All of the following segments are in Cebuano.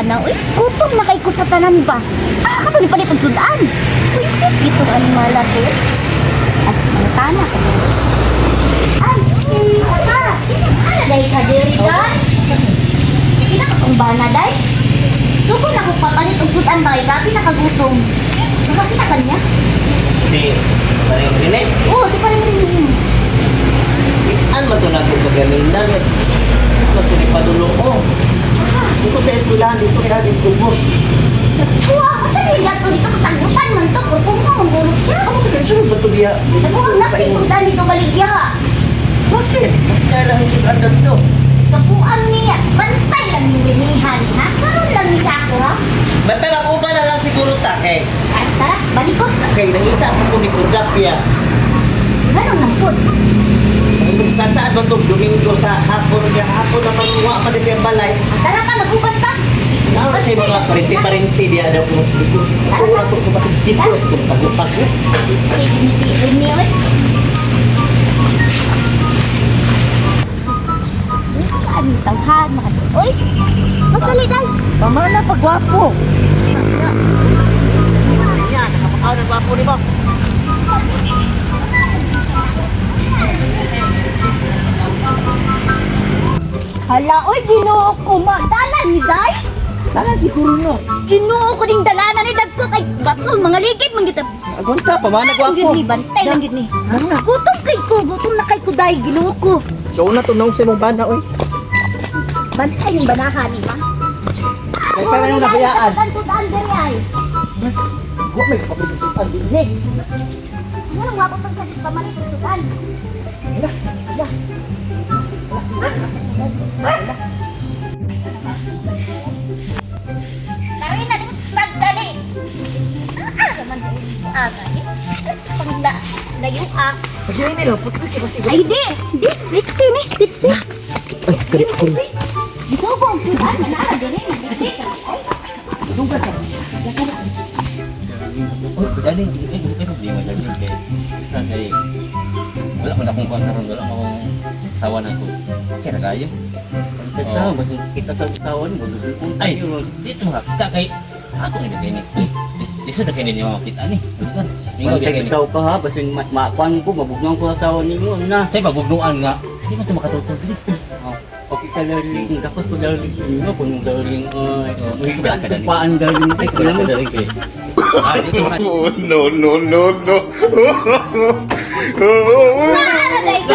bana. Uy, gutom na kay ko sa tanan ba? Ah, kato ni palit og sudan. Uy, sit gitong animala to. At mga tana ka. Ay, ata, ana day ka diri ka? Kita ka sa bana day. Suko na ko papalit og sudan ba kay grabe nakagutom. Nakakita ka niya? Si Paring Rene. Oo, si paring rin. An man to na ko kaganinda. Ano man to ni padulong ko. Dito sa eskwelahan, dito sa school bus. Kuha ko sa niya to dito kasagutan man to. Kung mo manggulo siya. Amo ka sunod ba to diya? Ako ang napisudan dito baligya. Bakit? Mas kaya lang yung sudan dito. Kapuang niya, bantay lang yung rinihan ha. Karon lang ni Sako ha. Basta mag-uba na lang siguro ta kay. Ay, tara, balik ko sa... Kay nangita ko ko ni Kordapia. Ganun lang po. Ang saan man to Domingo sa hapon siya hapon na manuwa pa di siya balay. Tara ka, mag-uban ka. Naon na siya mga parente-parente diya daw kung sa dito. Ito na to kung basig dito kung tagupag. Sige ni si Rene, oy. Ano yung tawhan? Uy, magdali dal. Tama na pagwapo. Yan, nakapakaw ng gwapo ni mo. Hala, oy, ginoo ko ma. Dalan ni Day. Sana siguro no. Ginoo ko ding dalanan ni dagko kay bato mga ligid man gyud. Agunta pa man Ang gwapo. gyud ni bantay lang gyud ni. Gutom kay ko, gutom na kay ko day, Ginoo ko. Doon na to naong sa imong bana oy. Bantay yung banahan ni ma. Kay para yung nabayaan. Tudan diri ay. Wa may kapalit sa sudan din eh. Nganong wa ko pag sa pamalit og tudan. Hala, hala. Tari na di magdali. Ah, naman dali. Ah, gani. Pang layo ah. Pagyan nila putol kay basi. Ay di, di, litsi ni, litsi. Ay, kari ako. Ginoo ko ang tudan na naa diri, litsi. Ay, Dunggan ka. Oh, dali, eh, eh, problema dali kay isa kay wala man akong kuan karon, wala man akong asawa na ko. Kaya ra kayo. Tao, basta kita ka tawon mo. Ay, dito mga kita kay ako ni kay ni. Lisod na kay ninyo makita ni. Lugar. Mingaw di kay ni. Ikaw ka ha, basta makuan ko, mabugnaw ko sa tawon ninyo na. Say pabugnuan nga. Di man to makatutog diri. Oh, Okay ka darling, tapos ko darling ninyo, kung yung darling ay. Oh, wala ka darling. Paan darling ay, wala ka darling kay. Ah, dito mga Oh, no, no, no, no. Naa day ka.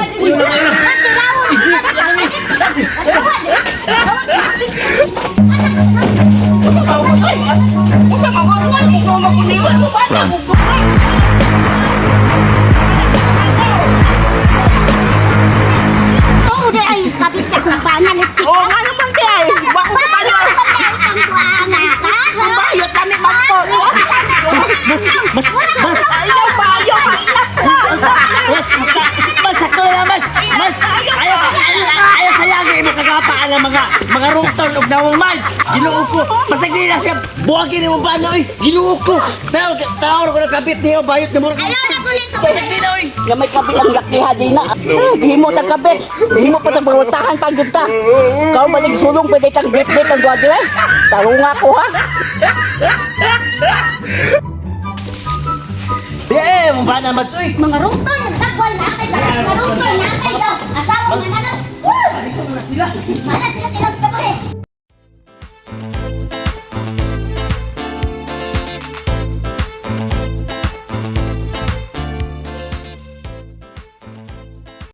Oo, di ay kapit sa kumpanan. Oo nga naman di ay. Wa ko kabalo. Bayot kami magpo. Mas, mas, Ayaw bayo maingat ko. mas, mas, sakto na mas, mas, ayaw, ayaw, ayaw sa lagi mo kagapaan ang mga rungton og nawong man. Ginoo ko, basag di na siya, buwagin mo ba na, oy, ginoo ko. Tawag, tawag ko na kapit niyo, bayot na mo. Ayaw na kulit. Basag di na, oy. Nga may kabit ang lakiha di na. Gihimo tang kabit. Gihimo pa tang pangutahan pang gyud ta. Kau manig sulong pwede kang gitgit ang gwadre. Tarunga ko ha. Eh, mo ba na, mas, oy. Mga rungton, sagwal na kay mga rungton na kay daw. Asawa nga na. Aliso mo na sila. Wala sila silang tabi.